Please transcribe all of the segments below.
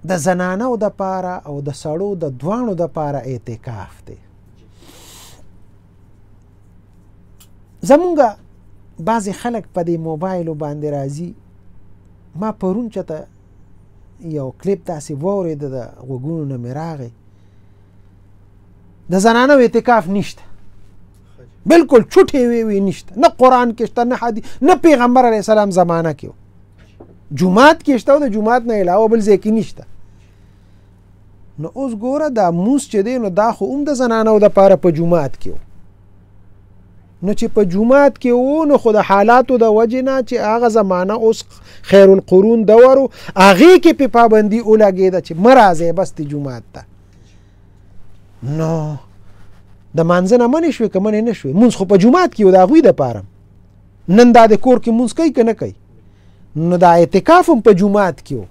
د زنانو د پاره او د سړو د دواړو د پاره اعتکاف دی. زمونږ بعضې خلک په دې موبایلو باندې راځي. ما پرون چېرته یو کلیپ داسې واورېده، د غوږونو نه مې راغی، د زنانو اعتکاف نشته، بالکل چوټې وی وی نشته، نه قرآن کې شته، نه حدیث، نه پیغمبر علیه السلام زمانه کې، جومات کې شته او د جومات نه علاوه بل ځای کې نشته. نو اوس ګوره دا موس چې دی نو دا خو هم د زنانو دپاره په جومات کې و، نو چې په جومات کې و نو خو د حالاتو د وجې نه چې هغه زمانه اوس خیر القرون دور و، هغې کې پې پابندي ولګېده چې مه راځئ بس دې جومات ته. نو د مانځه نه منې شوې که منې نه شوې؟ مونځ خو په جومات کې و د هغوی دپاره. نن دا د کور کې مونځ کوي که نه کوي؟ نو دا اعتکاف هم په جومات کې و،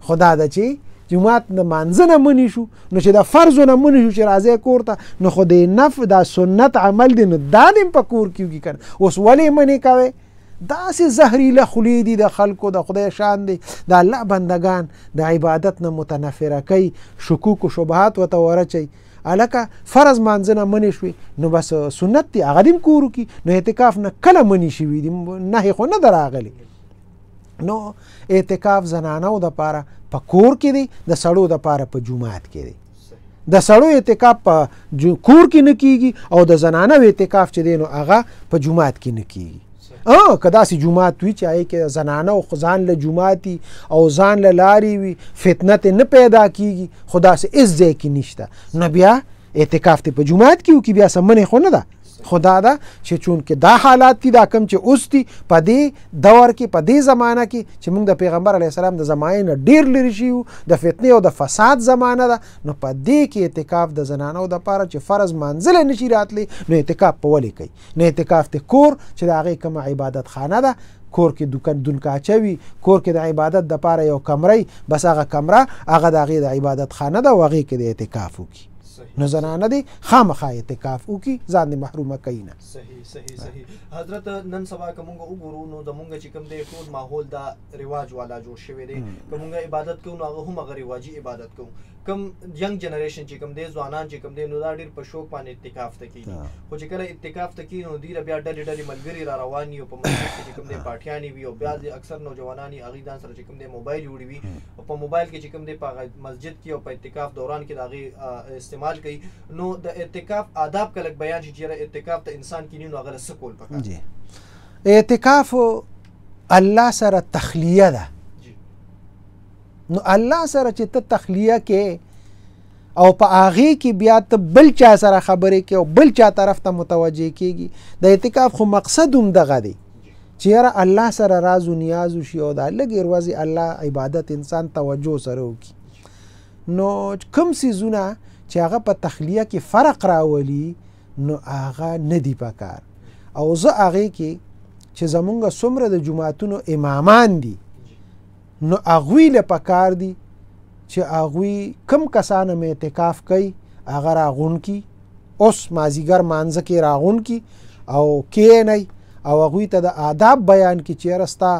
خو دا ده چې جومات د مانځه نه منې شو، نو چې د فرضو نه منې شو چې راځی کور ته، نو خو د نف دا سنت عمل دی، نو دا دې هم په کور کې وکړي که نه. اوس ولې منې کوې؟ داسې زهریله خولې دي د خلکو، د خدای شان دی، د الله بندګان د عبادت نه متنفره کوي، شکوک و شبهات ورته ورچوي. هلکه فرض مانځه نه منې شوې نو بس سنت دی، هغه دې هم کور وکړي. نو اعتکاف نه کله منې شوي دي؟ نهې خو نه ده راغلې. نو اعتکاف زنانو دپاره په کور کې دی، د سړو دپاره په جومات کې دی. د سړو اعتکاف په کور کې نه کیږي او د زنانو اعتکاف چې دی نو هغه په جومات کې نه کیږي. که داسې جومات وي چې هغې کې زنانه خو ځان له جومات او ځان له لارې وي، فتنه ترې نه پیدا کیږي، خو داسې هېڅ ځای کې نشته، نو بیا اعتکاف ترې په جومات کې وکړي، بیا څه منې خو نه ده. خو دا ده چې چونکې دا حالات دي، دا کوم چې اوس دي په دې دور کې، په دې زمانه کې چې موږ د پیغمبر علیه السلام د زمانې نه ډېر لرې شوي یو، د فتنې او د فساد زمانه ده، نو په دې کې اعتکاف د زنانو دپاره چې فرض مانځلی نشي راتلی نو اعتکاف په ولې کوي؟ نو اعتکاف ته کور چې د هغې کومه عبادت خانه ده، کور کې دونکاچه وي، کور کې د عبادت دپاره یو کمره وي، بس هغه کمره هغه د هغې د عبادت خانه ده او هغې کې د اعتکاف وکړي. نو زنانه دې خامخا اعتکاف وکړي، ځان دې محرومه کوي نه. صحیح صحیح صحیح. حضرت نن سبا که مونږ وګورو نو زمونږ چې کوم دی ټول ماحول دا رواج والا جوړ شوی دی. که مونږ عبادت کوو نو هغه هم هغه رواجي عبادت کوو. کوم ینګ جنریشن چې کوم دی، ځوانان چې کوم دی، نو دا ډېر په شوق باندې اعتکاف ته کېږي، خو چې کله اعتکاف ته کېږي نو دوی بیا ډلې ډلې ملګري را روان وي او په مسجد کې چې کوم دی پارټیانې وي، او بیا اکثر نوجوانان یې هغوی ځان سره چې کوم دی موبایل وړي وي، او په موبایل کې چې کوم دی په هغه مسجد کې او په اعتکاف دوران کې د هغې استعمال کوي. نو د اعتکاف آداب که لږ بیان شي چې یاره اعتکاف ته انسان کیني نو هغه له څه کول پکار دي؟ اعتکاف الله سره تخلیه ده. نو الله سره چې ته تخلیه کې او په هغې کې بیا ته بل چا سره خبرې کې او بل چا طرف ته متوجه کیږي، د اعتکاف خو مقصد هم دغه دی چې یاره الله سره راز و نیاز وشي او دا لږې ورځې الله عبادت انسان توجه سره وکړي. نو کوم څیزونه چې هغه په تخلیه کې فرق راولي نو هغه نه دی پکار. او زه هغې کې چې زمونږ څومره د جوماتونو امامان دي نو هغوی له پکار دي چې هغوی کم کسان هم اعتکاف کوي هغه راغونډ کړي، اوس مازیګر مانځه کې راغونډ کړي او کښېنئ او هغوی ته د آداب بیان کړي چې یاره ستا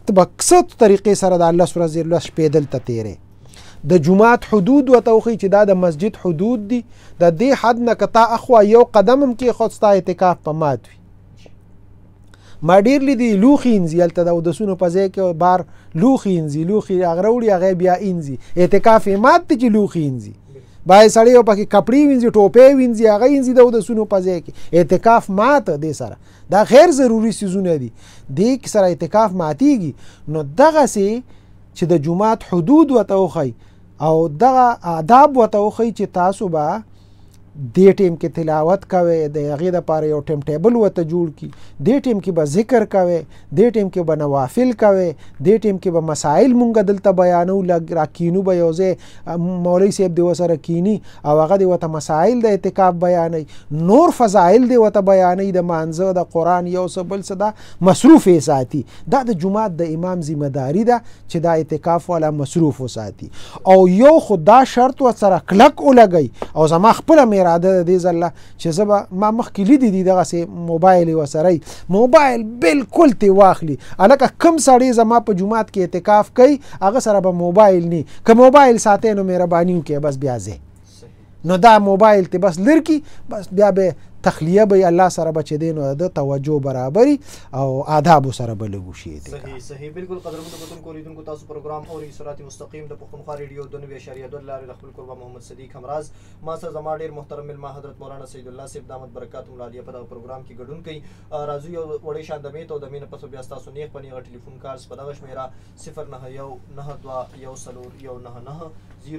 ته به څه طریقې سره دا لس ورځې لس شپې دلته تېرې. د جومات حدود ورته وښیي چې دا د مسجد حدود دي، د دې حد نه که تا اخوا یو قدم هم کېښود ستا اعتکاف په مات وي. ما ډېر لیدي لوښي اینځي هلته د اودسونو په ځای کې بار لوښي اینځي، لوښي هغه راوړي هغه یې بیا اینځي، اعتکاف یې مات دی چې لوښي اینځي. باید سړی یو پکې کپړې وینځي، ټوپۍ وینځي، هغه اینځي د اودسونو په ځای کې، اعتکاف مات دی سره. دا غیر ضروري څیزونه دي، دې سره اعتکاف ماتیږي. نو دغسې چې د جومات حدود ورته وښیي او دغه آداب ورته وښیي چې تاسو به دې ټیم کې تلاوت کوئ، د هغې دپاره یو ټایم ټیبل ورته جوړ کړي، دې ټیم کې به ذکر کوئ، دې ټیم کې به نوافل کوئ، دې ټیم کې به مسایل مونږ دلته بیانو، لږ راکینو به یو ځای مولوي صاحب دې ورسره کیني او هغه دې ورته مسایل د اعتکاف بیانوي، نور فضایل دې ورته بیانوي، د مانځه د قرآن یو څه بل څه دا مصروف یې ساتي. دا د جومات د امام ذمه داري ده چې دا اعتکاف والا مصروف وساتي. او یو خو دا شرط ورسره کلک ولګوي، او زما خپله اراده ده دې ځل چې زه به، ما مخکې لیدي دي دغسې موبایل یې ورسره وي، موبایل بالکل ترې واخلي. هلکه کوم سړی زما په جومات کې اعتکاف کوي هغه سره به موبایل نی، که موبایل ساتې نو مهرباني وکړئ بس بیا ځئ. نو دا موبایل ته بس لرکی، بس بیا به تخلیه به الله سره به چې دی نو د توجه برابري او آداب سره به لګو شي. صحیح صحیح، بالکل. قدرمنو کتونکو، اوریدونکو، تاسو پروګرام اوري صراط مستقیم د پښتونخوا ریډیو د 90.2 لارې د خپل قربان محمد صدیق همراز. ما سره زما ډیر محترم ملما حضرت مولانا سید الله صاحب دامت برکات العالیه په دغه پروګرام کې ګډون کوي. راځو یو وړې شان د میت او د مینه پس بیا تاسو نیغ په نیغه ټلیفون کالز په دغه شمیره 091 92 14 199